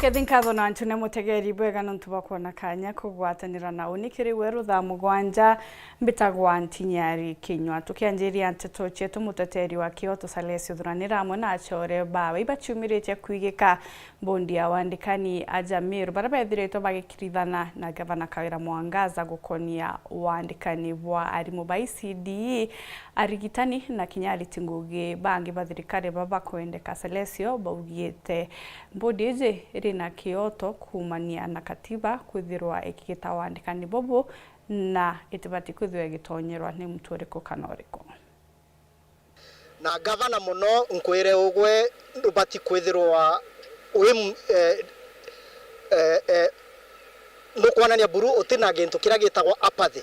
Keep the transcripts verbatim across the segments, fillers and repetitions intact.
Kethi nkatho na ntune mutegeri bwega nontu bwa kwona kanya kugwatanira na uni kiri we ruthaa mugwanja. Mbitagwa Ntinyari Kinywa. Tukianjiria nteto cietu, muteteri wa kioto Salesi Uthuranira amwe na achore bawe ibaciumiritie kwigika mbondi ya wandikani aja Meru baria bethiritwe bagikirithana na gavana Kawira Mwangaza gukonia wandikani bwa arimu ba E C D E, arigitani na kinya ariti ngugi bangi ba thirikari baba bakwendeka. Salesio baugite mbondi iji iri na kioto kuumania na katiba kwithirwa ikigita wandikani bubu na itibati kwithirwa igitonyerwa ni muntu uriku kana uriku. Na gavana mono nkwire ugwe ndubati kwithirwa wi m-, eh, eh, eh, nukwonania buru uti na gintu kiria gitagwa apathy.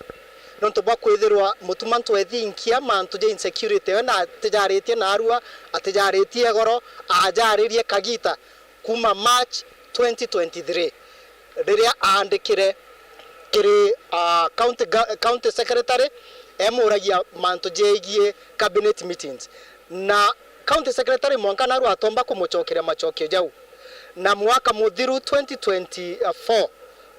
Nontu bwa kwithirwa Mutuma Ntwethinkia mantu ja insecurity we na atijaritie narua, atijaritie goro, ajaririe kagita kuma March twenty twenty-three, riria aandikire kiri, ah, county ga-, county secretary emuragia mantu jegie cabinet meetings, na county secretary mwanka narua atomba kumucokeria macokio jau. Na mwaka muthiru twenty twenty-four,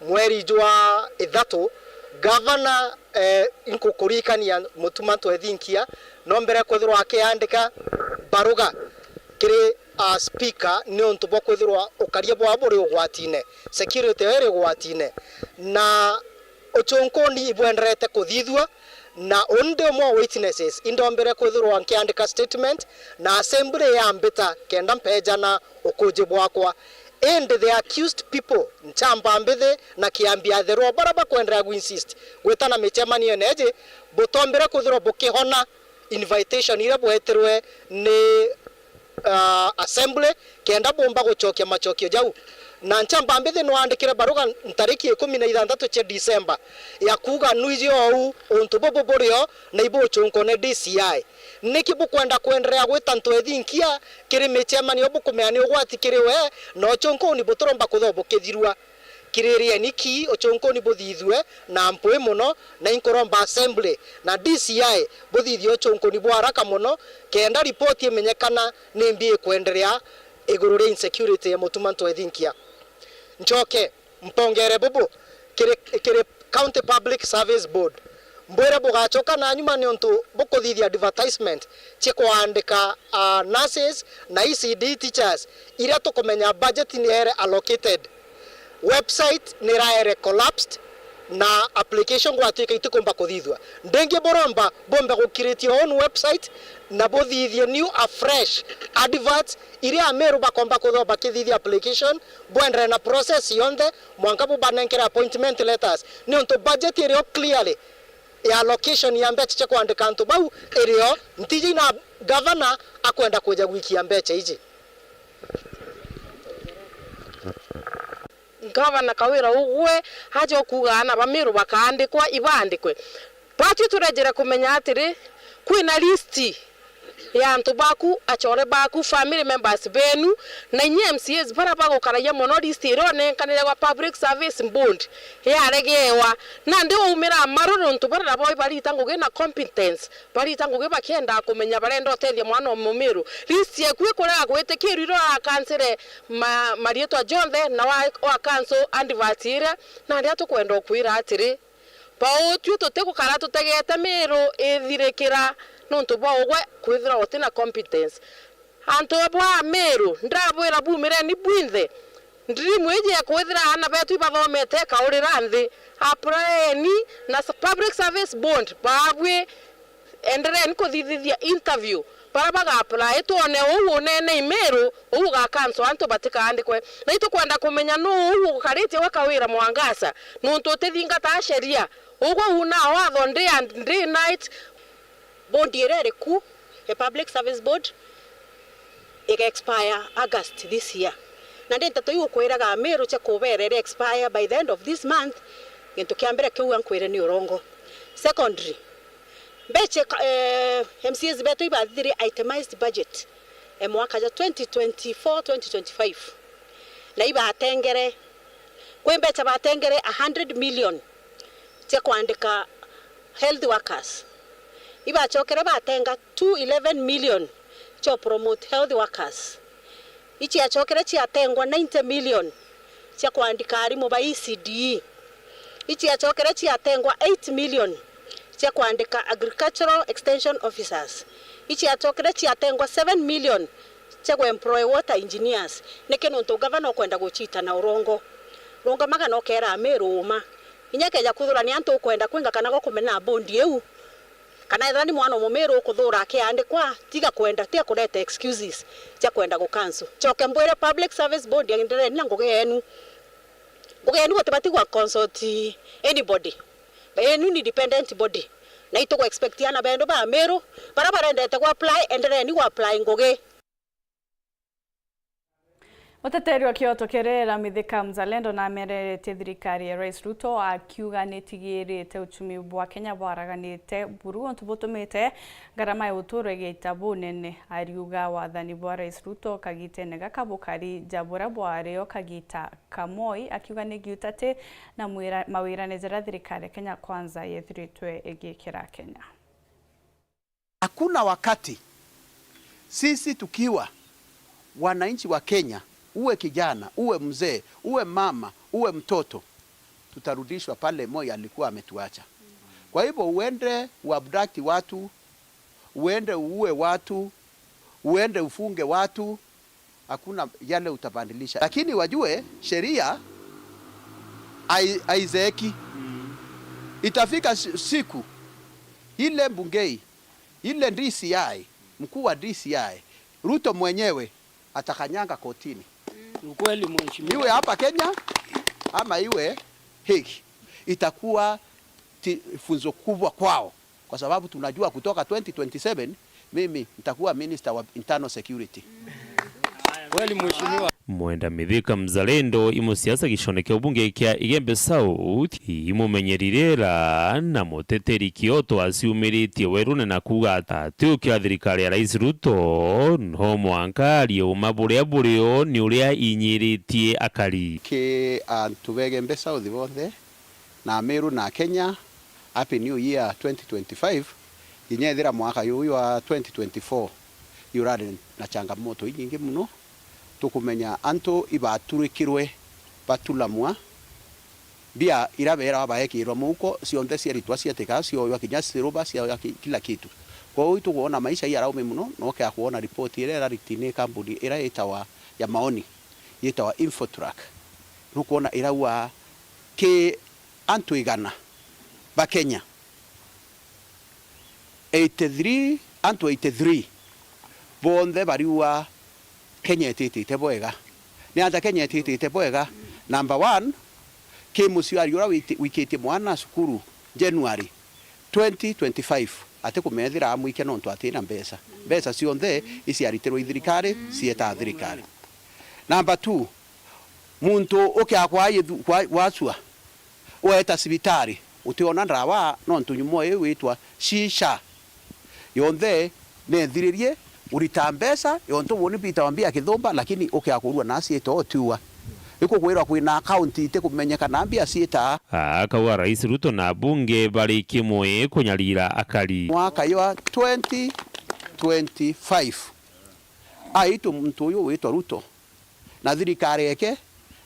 mweri jwa ithatu, gavana, eh, inkukuririkania Mutuma Ntwethinkia, no mbere kwithirwa akiandika baruga kiri, ah, speaker, niuntu bwa kwithirwa ukaria bwao buri ugwatine, security yao iri ugwatine, na ucunkuni ibwenderete kuthithua, na uni ndi umwe wa witnesses, indombere kwithirwa nkiandika statement, na assembly yambita kenda mpejana ukuji bwakwa. Indi the accused people, nchamba mbithi na kiambi atherwa baria bakwenderea gu insist gwitana micemanio neji, butombire kwithirwa bukihona invitation iria bwetirwe ni, ah, assembly, kenda bumba gucokia macokio jau. Na nchamba mbithi nwandikire baruga ntariki ikumi na ithanthatu cia December ya kuuga nwiji ou untu bubu burio na ibucunkone D C I. Niki bukwenda kwenderea gwita Ntwethinkia kiri micemanio bukumea ni ugwati kiri we, na ucunkuni buturomba kuthoo bukithirua? Kiririeni ki ucunkuni buthithue na mpwi mono, na inkuromba assembly na D C I buthithie ucunkuni bwa haraka mono, kenda ripoti imenyekana ni mbi ikwenderea iguru ria insecurity ya Mutuma Ntwethinkia. Ncoke mpongere bubu kiri, kiri County Public Service Board. Mbwire bugacoka na nyuma niuntu bukuthithia advertisement cia kwandika, ah, nurses na E C D teachers iria tukumenya budget ni ere allocated. Website ni iraere collapsed na application gwatuika itikumba kuthithua. Ndingi buromba bumbe gukiritia own website na buthithie new afresh adverts iria Ameru bakomba kuthoo bakithithia application, bwendere na process yonthe, mwanka bubanenkere appointment letters, niuntu budget irio clearly ya allocation ya mbecha cia kwandika antu bau irio, ntiji na gavana akwenda kuja gwikia mbecha iji. Gavana Kawira ugwe aja ukuuga aana ba Meru bakaandikwa, ibaandikwe. Batwi turejere kumenya atiri, kwina list ya antu baku, achore baku, family members benu, na inyie M C As baria bagukaragia mono, list iria onenkanire gwa Public Service Board yaregewa. Nandi waumira maru nontu baria nabo ibarita ngugi na competence, barita ngugi bakienda kumenya barenda utethia mwana o Mumiru. List eku ikurega gwitikirwa iria wakansire ma-, mariitwa jonthe na wa-, wa cancel advert iria, nandi atukwenda ukwira atiri, Bautwi tutigukara tutegete Miru ithirikira nontu bwa ugwe kwithirwa utina competence. Antu bwa Miru, ndirabwira bumireni bwinthe. Dream iji ya kwithira aana betu ibathomete ikaurira nthi. Applyeni na s-, Public Service Board, baabwi, endereni kuthithithia interview. Baria baga apply, twone uu unene i Miru, uu uga cancel antu batikaandikwe. Na itukwenda kumenya nuu uu ukaritie gwe Kawira Mwangaza, nontu utithingataa sheria. Ugwe uunaa watho day and day night. Board iria iri ku, a Public Service Board, iga expire August this year. Na ndi nteto iu ukwiraga Miru cia kubera iri expire by the end of this month, gintu kia mbere kiu ankwire ni urongo. Secondly, mbecha, eh, M C As betu ibathithirie itemized budget, eh, mwaka ja twenty twenty-four, twenty twenty-five. Na ibatengere, kwi mbecha batengere a hundred million cia kwandika health workers. Ibachokere batenga two eleven million cia promote health workers. Ichiachokere chiatengwa ninety million cia kwandika arimu ba E C D E. Iciacokere ciatengwa eight million cia kwandika agricultural extension officers. Iciacokere ciatengwa seven million cia kuemploy water engineers. Niki? Nontu gavana ukwenda gucita na urongo. Rungamaga na ukeera Amiru uma. Inya keja kwithirwa ni antu ukwenda kwinga kana gukumena bondi iu, kana ethira ni mwana umumiru ukuthuura akiandikwa, tiga kwenda, tiga kureta excuses cia kwenda gucancel. Coke mbwire Public Service Board, endereni na ngugi yenu. Ngugi yenu gutibati gwa consult anybody. Yenu ni independent body. Na itugu expect ana bendu ba Amiru, bara barendete gwa apply, endereni gwa apply ngugi. Muteteri wa kioto kiria Mithika Mzalendo nameneretie thirikari ya Rais Ruto akiuga nitigirite uchumi bwa Kenya bwaraganite buru, untu butumite ngarama ya uturo igiita bunene. Ariuga wathani bwa Rais Ruto kagitene gaka bukari ja buria bwari o kagita ka Moi, akiuga ni giutati na mwira-, mawirane jaria thirikari ya Kenya Kwanza yethiritwe igikira Kenya. Hakuna wakati sisi tukiwa wananchi wa Kenya, uwe kijana, uwe mzee, uwe mama, uwe mtoto, tutarudishwa pale Moi alikuwa ametuacha. Kwa hivyo uende uabduct watu, uende uue watu, uende ufunge watu, hakuna yale utabadilisha. Lakini wajue sheria hai-, haizeeki. Itafika si-, siku ile Bungei, ile D C I, mkuu wa D C I, Ruto mwenyewe atakanyanga kotini. Ukweli, mheshimiwa. Iwe hapa Kenya ama iwe Hague, itakuwa ti-, funzo kubwa kwao, kwa sababu tunajua kutoka twenty twenty-seven mimi nitakuwa minister wa internal security. Kweli, mheshimiwa. Mwenda Mithika Mzalendo i musiasa gicone kia ubunge kia Igembe South, i mumenyeri riera na muteteri kioto aciumiritie werune na kuuga ati atiukia thirikari ya Rais Ruto no mwanka arie uma buria burio ni uria inyiritie akari. Ki antu ba Igembe South bonthe, na Amiru na Kenya, Happy New Year twenty twenty-five. Kinya ethira mwaka juju jwa twenty twenty-four jurari na changamoto inyingi mono, tukumenya antu ibaturikirwe batulamwa, mbia ira beeragwa baekirwa muuko cionthe ciaritwa ciatika, cioywa kinya silver, cioywa ki-, kila kitu. Kwou itukwona maisha iaraumi mono, na ukea kwona ripoti iria irariti ni kambuni ira itawa ya maoni, yitawa Infotrak. Nukwona irauga ki antu igana ba Kenya, eighty-three, antu eighty-three bonthe bariuga Kenya ititite bwega. Ni atia Kenya ititite bwega? Number one, ki muciari uria witi-, wikitie mwana cukuru January twenty twenty-five, atikumethira amwikia nontu atina mbeca. Mbeca cionthe iciaritirwe i thirikari, cieta thirikari. Number two, muntu ukia kwa yithu-, kwa, gwacua, weeta cibitari, utiona ndawa nontu nyumo iu witwa shisha. Yonthe nethiririe urita mbeca, yontu buni bitawa mbia kithumba, lakini ukia kurua na ciita utiua. Ikukwirwa kwina account itikumenyeka na mbia ciita. Akauga Rais Ruto na abunge bari kimwe kunyarira akari. Mwaka jwa twenty twenty-five, aitu muntu uyu witwa Ruto, na thirikari yake,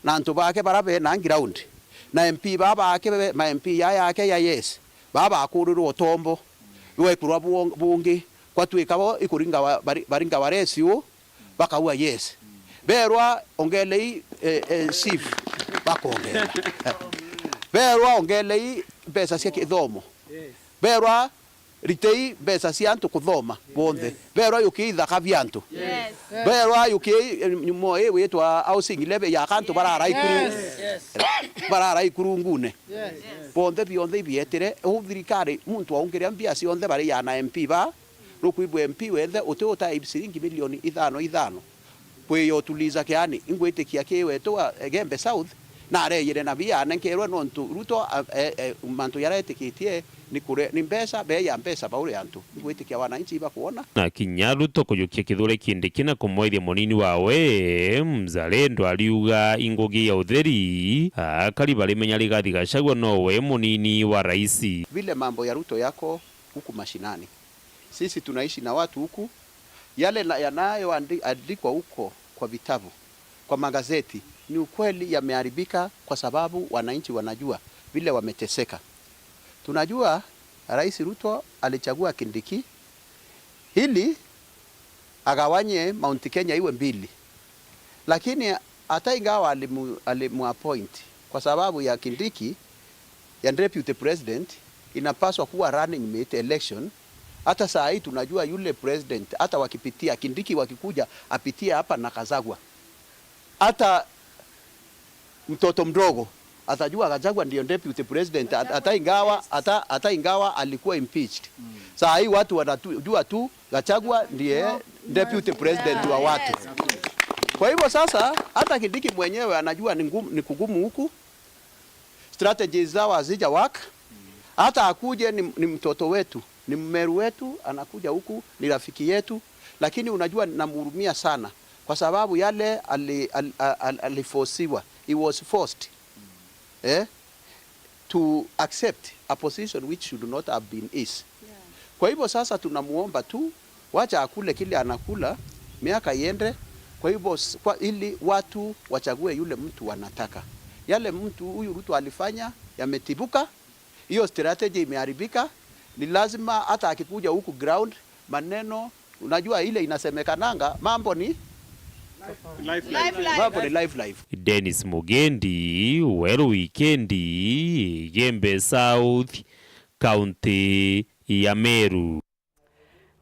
na antu bake bara bena ground, na M P baa bake be, ma M P ya yake ya yes, baa bakurirwa utombo, bwekurwa bu-, bungi, kwatwika bo ikuringa wa, bari-, baringa waresi u, bakaua yes. Berwa ongelei, eh, eh, chief, bakongela. Berwa ongelei mbeca cia kithomo. Berwa ritei mbeca cia antu kuthoma bonthe. Berwa yukiei ithaka bia antu. Berwa yukiei, eh, nyumo ii witwa housing levy ya antu barara ikuru-, barara ikurungune. Bonthe bionthe ibietire. Uu thirikari, muntu aungiria mbia cionthe bari ya na M P ba, rukwibwa M P wenthe uti uta ciringi milioni ithano ithano. Kwi yo tuliza kiani, ingwitikia ki wetu wa Igembe South, na areyire na bia anenkerwe nontu Ruto, a, e, e, mantu jaria etikitie ni kure, ni mbeca, bei ya mbeca bauri antu. Ingwitikia wananchi ibakwona. Na kinya Ruto kujukia kithure Kindiki na kumwethia munini wawe, Mzalendo ariuga i ngugi ya utheri, akari barimenya Rigathi Gachagua nowe munini wa raisi. Vile mambo ya Ruto yako huku mashinani. Sisi tunaishi na watu huku, yale na, yanayoandi-, andikwa huko kwa vitabu, kwa magazeti, ni ukweli yameharibika kwa sababu wananchi wanajua vile wameteseka. Tunajua Rais Ruto alichagua Kindiki ili agawanye Mount Kenya iwe mbili, lakini hata ingawa alimu-, alimuappoint kwa sababu ya Kindiki ya deputy president, inapaswa kuwa running mate election. Hata saa hii tunajua yule president, hata wakipitia Kindiki, wakikuja apitie hapa na Gachagua, hata mtoto mdogo atajua Gachagua ndio deputy president, hata, hata ingawa, hata, hata ingawa alikuwa impeached. Saa hii watu wanajua tu Gachagua ndiye deputy president wa watu. Kwa hivyo sasa, hata Kindiki mwenyewe anajua ni ngumu, ni kugumu huku, strategies zao hazija work. Hata akuje ni, ni mtoto wetu, ni Mmeru wetu, anakuja huku, ni rafiki yetu, lakini unajua, namhurumia sana kwa sababu yale ali-, al-, al-, al-, alifosiwa, he was forced, eh, to accept a position which should not have been his. Kwa hivyo sasa tunamuomba tu, wacha akule kile anakula, miaka iende. Kwa hivyo s-, kwa, ili watu wachague yule mtu wanataka. Yale mtu huyu Ruto alifanya yametibuka, hiyo strategy imeharibika. Ni lazima hata akikuja huku ground, maneno, unajua ile inasemekananga, mambo ni life, mambo ni life, life. Dennis Mugendi, Weru Wikendi, Igembe South, kaunti ya Meru.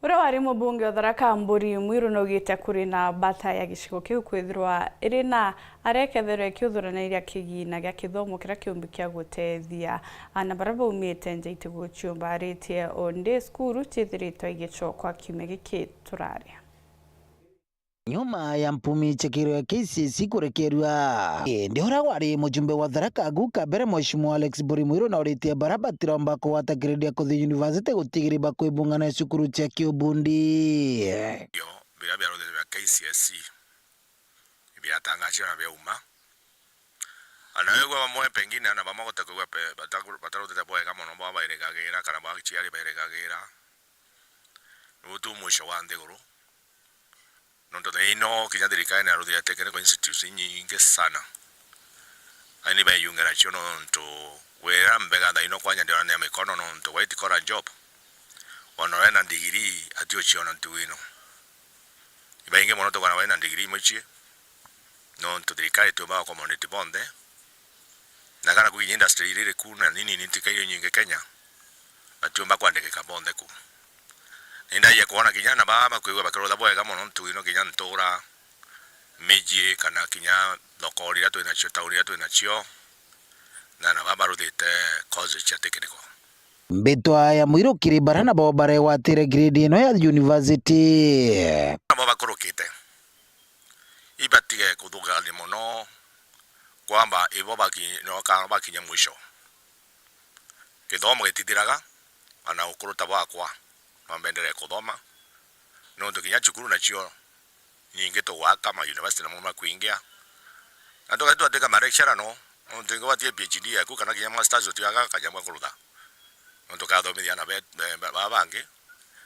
Uria wari mubunge o Tharaka Mburi Mwiru naugite kuri na bata ya gicigo kiu kwithirwa iri na aria ikethirwa ikiuthuraniria kigina gia kithomo kiria kiumbi kia guteethia aana baria baumite nja itiguciumba. Aritie o ndi cukuru ciithiritwe igicokwa kiumia giki turaria. Nyuma ya mpumi cia kigerio kia K C S E kurekerua, indi uria wari mujumbe wa Tharaka Agu kabere, Mheshimiwa Alex Mburi Mwiru, nauritie baria batiromba kugwata grade ya kuthi university gutigiri bakwibungana cukuru cia kiubundi. Biria biaruthirwe bia K C S E biatangacio na biauma. Ana wigua bamwe pengine ana bamwe gute kwigua pe-, bataku-, batarutite bwega mono bwa bairigagira kana bwa aciari bairigagira. Nibu tu mwisho wa nthiguru. Nontu thaa ino kinya thirikari niaruthire technical institutes inyingi sana. Aini baiyunge nacio nontu wira mbega thaa ino kwanja ndiona ni ya mikono nontu white collar job. Ona wena ndigiri atiuciona ntugu ino. Ibaingi mono tukona baina ndigiri imwe cie, nontu thirikari itiumba accommodate bonthe. Na kana kwi kinya industry iria iri ku na nini nini tika iria inyingi Kenya, batiumba kwandikika bonthe ku. Ni ndaie kwona kinya na baa bakwigua bakirutha bwega mono ntugu ino kinya ntura, miji kana kinya thoko iria twi nacio, tauni iria twi nacio, na na baa baruthite course cia technical. Mbitwa ya Mwiru kiri baria nabo baregwatire grade ino ya university. Nabo bakurukite. Ibatige kuthugania mono, kwamba ibo baki-, no ka-, bakinye mwisho. Githomo gitithiraga, ana ukuru ta bwakwa, no mbenderee kuthoma, nontu kinya cukuru nacio nyingi tugwaka, ma university namo makwingia. Na tugathi twandika ma lecturer no, nontu ingi watie P H D yaku kana kinya masters utiaga kanyamwa kurutha. Nontu kathomithia ana be-, be-, ba-, baba bangi.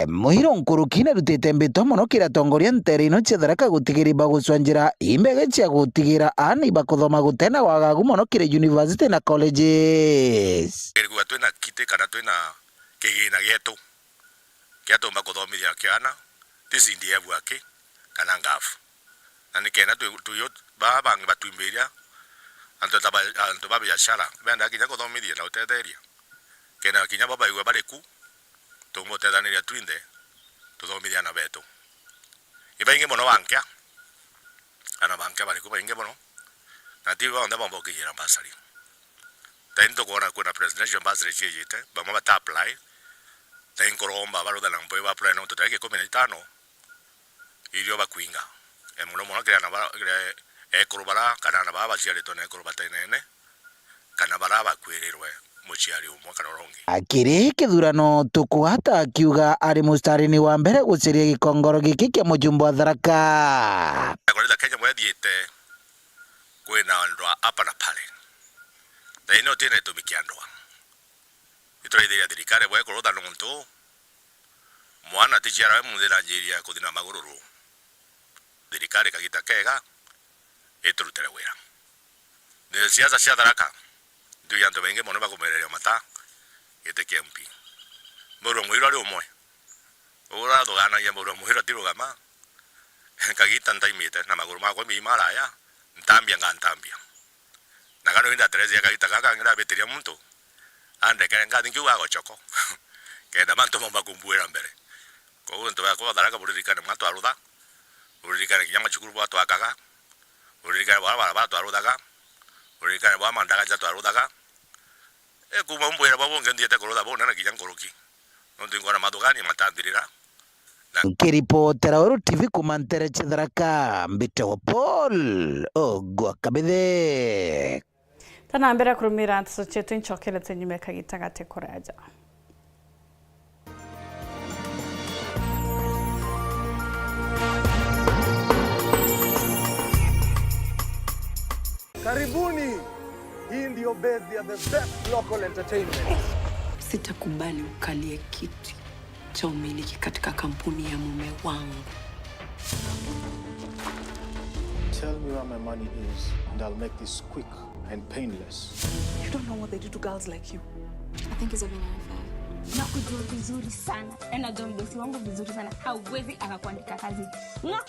Mwiru nkuruki narutite mbito mono kiri atongoria ntere ino cia Tharaka gutigiri bagucwa njira imbege cia gutigira aana ibakuthoma gutena wagagu mono kiri university na colleges. Kwigua twina kiti kana twina kigina gietu kia tumba kuthomithia kiana, ti C D F aki kana ngaf. Na nikenda twi-, twi-, baa bangi batwimbiria, antu ta ba-, antu ba biashara, bendaa kinya kuthomithia na utetheria. Kenda kinya bo baigua bari ku, tumutethaniria twinthe, tuthomithie ana betu. Ibaingi mono bankia, ana bankia bari ku baingi mono, na ti bonthe bomba ukinyira bursary. Thaini tukwona kwina presidential bursary ciijite, bamwe bata apply, thaini nkuromba barutha na mpwi ba apply nontu tariki ikumi na itano irio bakwinga. E, mono mono kiri ana ba, kiri ekuru bara, kana ana baa baciaritwe na ekuru batenene, kana bara bakwirirwe muciari umwe kana uria ungi. Akiri kithurano tukwata akiuga ari mustarini wa mbere guciria gikongoro giki kia mujumbe wa Tharaka. Kurita Kenya mwethiite kwina ndwa hapa na pale. Thaini utina itumi kia ndwa. Ituraithiria thirikari bwe kurutha nontu mwana ticiara we munthi na njiri ya kuthi na magururu. Thirikari kagita kega iturutere wira. Ni siasa cia Tharaka, ntui antu baingi mono bakumereria mata giti kia M P. Mbaurwa Muhirwa ari umwe. Urathuganagia Mbaurwa Muhirwa ti rugama. Kagita ntaimite na maguru makwa mii maraya, ntambia ngantambia. Na kana indaterecia kagita gaka ngira bitiria muntu, andekere ngathi nkiuga agocoko. Kenda mantu maumba kumbuira mbere. Koguo antu bakwa ba Tharaka buririkane mwa twarutha, buririkane kinya macukuru bwa twakaga, buririkane bwa bara ba twaruthaga, buririkane bwa mandagaca twaruthaga. E, kuma umbwira bwa bungi nthiete kurutha bunene kinya nkuruki. Nontu inkwona mathugania matanthirira. Nkiripotera Weru T V kuma ntere cia Tharaka, mbitagwa Paul Ogwa Kabithe. Tana mbere kurumira nteto cietu, incokerete nyuma kagita gati kuraja. Karibuni. Hii ndio base ya the best local entertainment. Sitakubali ukalie kiti cha umiliki katika kampuni ya mume wangu. Tell me where my money is and I'll make this quick and painless. You don't know what they do to girls like you. I think it's a bit unfair. Nakujua vizuri sana. Na najua mdosi wangu vizuri sana. Hauwezi akakuandika kazi. Nga-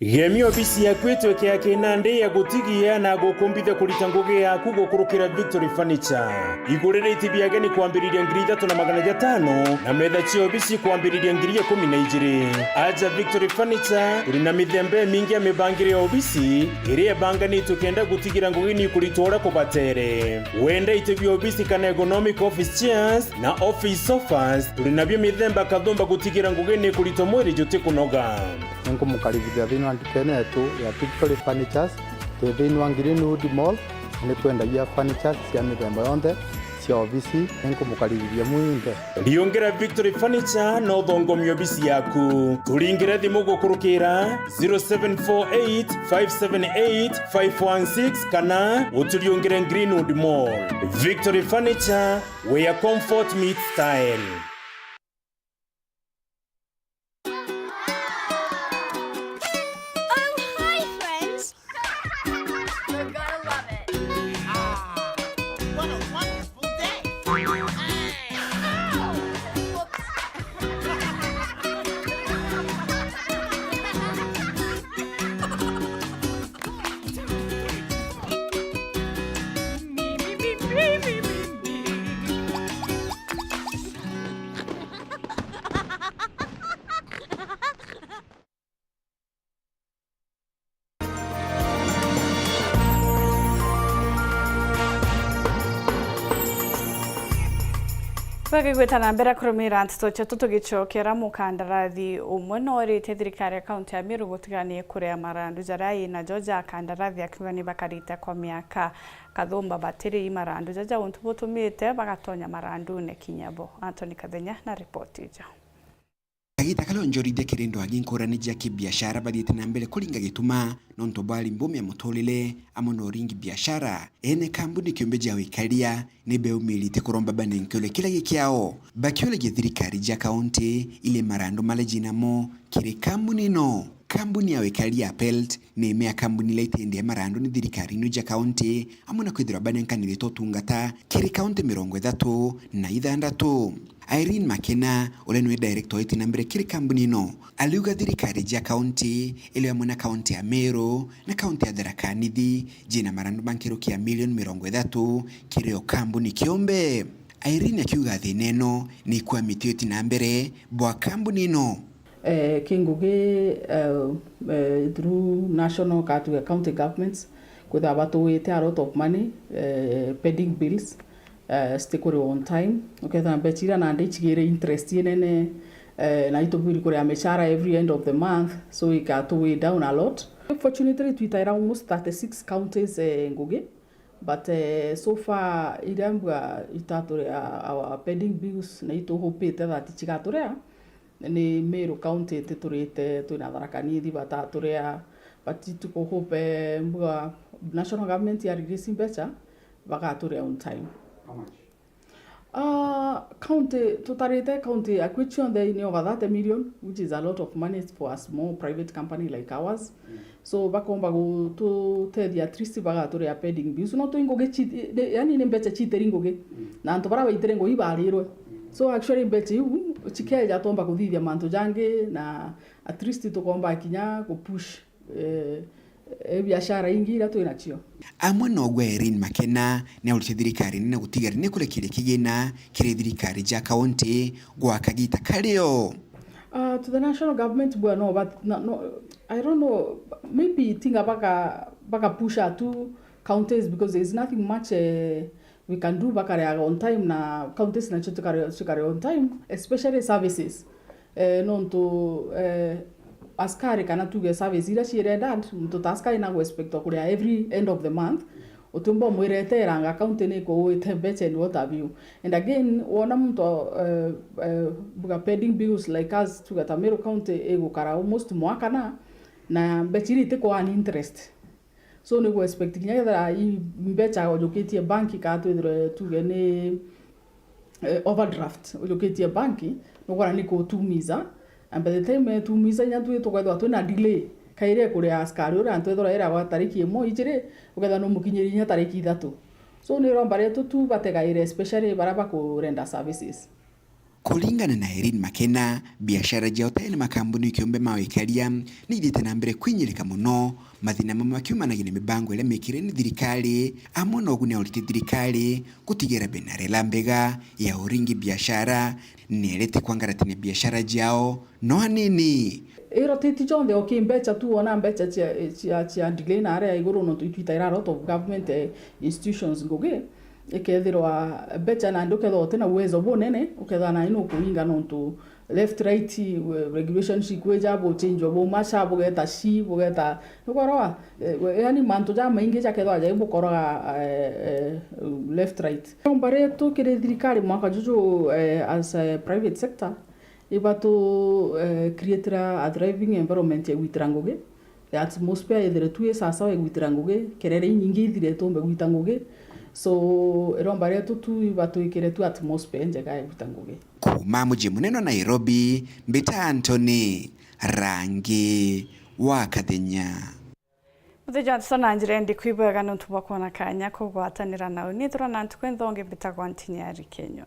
Gemia obisi yaku itweke ya kinandi ya gutigia na gukumbithia kurita ngugi yaku gukurukira Victory Furniture. Igurire iti bia ageni kwambiriria ngiri ithatu na magana jatano na metha cia obisi kwambiriria ngiri ikumi na ijiri. Aja Victory Furniture, turi na mithemba imingi ya mibangire ya obisi iria ibanganitwe kenda gutigira ngugi ni kuritwa uria kubatere. Wenda iti bia obisi kana ergonomic office chairs, na office sofas, turi nabio mithemba kathumba gutigira ngugi ni kuritwa mwiri jutikunoga. Ninkumukaribithia thiini wa ndukene yetu ya Victory Furnitures. Twi thiini wa Greenwood Mall, ni twendagia furnitures cia mithemba yonthe, cia obisi. Ninkumukaribithia mwinthe. Riungira Victory Furniture na uthongomie obisi yaku. Turingire thimu gukurukira zero seven four eight, five seven eight, five one six kana uturiungire Greenwood Mall. Victory Furniture, where comfort meets style. Oh, hi, friends. You're gonna love it. Ah, what a wonderful day. Hey. Ow. Whoops. Bakigwita na mbere kurumira nteto cietu, tugicokera mukandarathi umwe norite thirikari ya kaunti ya Meru gutigania kuria marandu jaria inajo ja kandarathi, akiuga ni bakarite kwa miaka kathumba batiri marandu jaja, untu butumite bagatonya marandune kinya bo. Anthony Kathenya na ripoti ijo. Kagita karia onjorithia kiri ndwagi nkurani jia kibiashara bathiite na mbere kuringa gituma nontu bwa rimbu mia muturire amwe na uringi biashara. Ene kambuni kiumbe jia wikaria ni beumirite kuromba banenkerwe kiria gi kiao, bakiuragia thirikari jia kaunti ile marandu maria jinamo kiri kambuni ino. Kambuni ya wikaria ya Pelt ni imwe ya kambuni iria itendie marandu ni thirikari ino jia kaunti, amwe na kwithirwa banenkaniritwe utungata kiri kaunti mirongo ithatu na ithandatu. Irene Makena, uria niwe director wa iti na mbere kiri kambuni ino, ariuga thirikari jia kaunti, iri amwe na kaunti ya Meru na kaunti ya Tharaka Nithi, jina marandu ma nkuruki ya milioni mirongo ithatu kiri o kambuni kiumbe. Irene akiuga thina ino ni ikwamite iti na mbere bwa kambuni ino. Eh, ki ngugi, eh, eh, through national, kana tuge county governments, kwithirwa batuite a lot of money, eh, pending bills, eh, citikuriwa on time. Ukethira mbeca iria nandi icigire interest inene, eh, na itubiri kuria micara every end of the month, so ikatu weigh down a lot. Unfortunately, twitaira almost thirty-six counties, eh, ngugi, but, eh, so far, iria mbua itaturia our pending bills na ituhupite that cigaturia, ni Meru County ititurite, twina Tharaka Nithi bataturia, but tuku hope mbua national government ya release mbeca, bagaturia on time. How much? Ah, county, tutarite county akui cionthe ni over thirty million, which is a lot of money for a small private company like ours. So bakomba gututethia at least bagaturia pending bills. No twi ngugi chi-, ni, yani ni mbecha chitiri ngugi. Na antu bara baitire ngugi barirwe. So actually mbecha iu chikeja twomba kuthithia mantu jangi na at least tukomba kinya ku push, eh, eh, biashara ingi iria twi nacio. Amwe nogwe Irene Makena ni aurite thirikari nene gutiga ni kurekeria kigina kiri thirikari ja kaunti gwa kagita kario. Uh, to the national government bwa no, but no, no, I don't know, maybe tinga baka, baka push out to counties because there is nothing much, eh, we can do bakareaga on time na counties nacio tukare, tukare on time, especially services. Eh, nontu, eh, askari kana tuge service iria ciirenda, muntu ta askari na expect kuria every end of the month, utiumba umwire eteranga county ni ikuuite mbecha and what have you. And again, wona muntu, eh, eh, buga pending bills like us, tuge ta Meru County igukara almost mwaka na, na mbecha iria itikuwa an interest. So ni ku expect kinya kethira i mbecha ujukitie bank ka twithirwe tuge ni, eh, overdraft ujukitie bank, nugwara ni kutumiza. And by the time etumiza inya twi tukwethwa twina delay kaire kuria askari uria antu ethirwa iragwa tariki imwe ijiri, ukethwa numukinyiri inya tariki ithatu. So ni romba rietu tu bategaire, especially bara bakurenda services. Kuringana na Irene Makena, biashara cia uteni makambuni kiumbe ma wikaria ni ithiite na mbere kwinyirika mono, mathina mamwe makiumanagia na mibango iria mikire ni thirikari, amwe na uguni aurite thirikari gutigira bena rela mbega ya uringi biashara, ni erete kwangaratania biashara ciao no anini. Irotiti jonthe o ki mbecha tu, wona mbecha cia, cia, cia delay na aria iguru, nontu itwitaira a lot of government, eh, institutions ngugi, ikethirwa mbecha nandi ukethirwa utina uwezo bunene, ukethirwa nai nukuringa nontu left right, we-, regulation cikwija, buchinjwa buma cha, bugeta chi, bugeta, nukwarawa, eh, we-, yani mantu jamaingi jakethirwa jai bukoraga, eh, eh, left right. Nyomba ritu kiri thirikari mwaka juju, eh, as a private sector, ibatu, eh, creatira a thriving environment ya gwitira ngugi. The atmosphere ithire tu i sawasawa ya gwitira ngugi, kerere inyingi ithire tumbe gwita ngugi. So, iromba rietu tu ibatwikire tu atmosphere njega ya gwita ngugi. Kuuma muji munene wa Nairobi, mbita Anthony Rangi wa Kathenya. Muthenya wa ntuku na njira indi kwibwega nontu bwa kwona kanya kugwatanira nau. Nithirwa na ntuku inthongi mbitagwa Ntinyari Kenywa.